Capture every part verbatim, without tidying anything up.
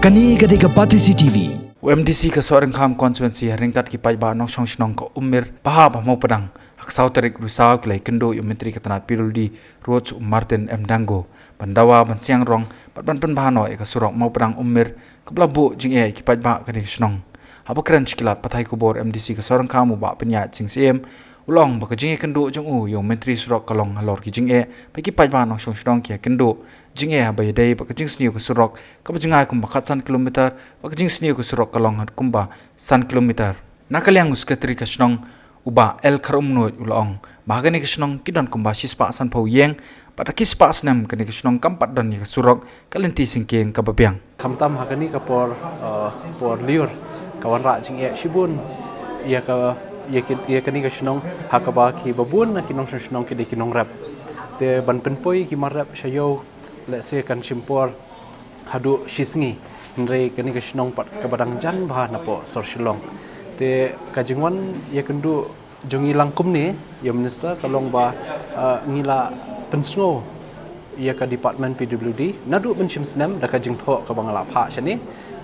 Kane ka dei ka Batesi T V. U M D C ka Sohryngkham Constituency ha ryngkat ki paidbah nongshong shnong ka Ummir Pahap ha Mawpadang ha ka saw tarik Risaw ki la ïakynduh ïa u Myntri ka tnad P W D Roads u Martin M Dango ban dawa ban siang rong bad ban pynbha noh ïa ka surok Mawpadang Ummir kaba la buh jingeh ïa ki paidbah kane ka shnong. Haba kren sha ki lad pathai khubor, M D C ka Sohryngkham u Bah Pynïaid Sing Syiem u la ong ba ka jingïakynduh jong u ïa u Myntri Surok ka long halor ki jingeh ba ki paidbah nongshong shnong ki ïakynduh jingeh haba ïadei bad ka jingsniew ka surok kaba jngai kumba khatsan kilometer bad ka jingsniew ka surok ka long kumba san kilometer. Na ka liang u Secretary ka shnong u Bah L Kharumnuid u la ong ba ha kane ka shnong ki don kumba shispah sanphew ïing bad ha ki spah snem kane ka shnong kam pat don ïa ka surok ka lynti syngkien kaba biang. Khamtam ha kane ka por, uh, por lyiur ka wanrah jingeh shibun ïa ka, ïa ki, ïa kane ka shnong ha kaba kiba bun na ki nongshong shnong ki dei ki nongrep. Te ban pynpoi ki mar rep sha ïew lehse kan shim por haduh shi sngi. Hynrei kane ka shnong pat kaba dang jan bha napoh sor Shillong. Te ka jingwan ïakynduh jong ngi lang kumne ïa u Minister ka long ba, uh, ngi la pynsngew ïa ka Department P W D naduh mynshem snem da ka jingthoh kaba nga la phah shane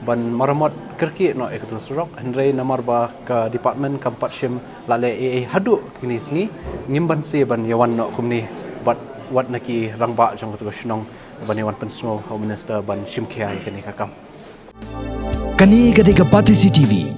ban maramot kyrkieh noh ïa katu ka surok, hynrei namar ba ka Department kam pat shym la leh ei ei haduh kine sngi, ngim banse ban ïawan noh kumne bad wat na ki rangbah jong katu ka shnong ban ïawan pynsngew ha u Minister ban shim khia ïa kane ka kam. Kane ka dei ka Batesi T V.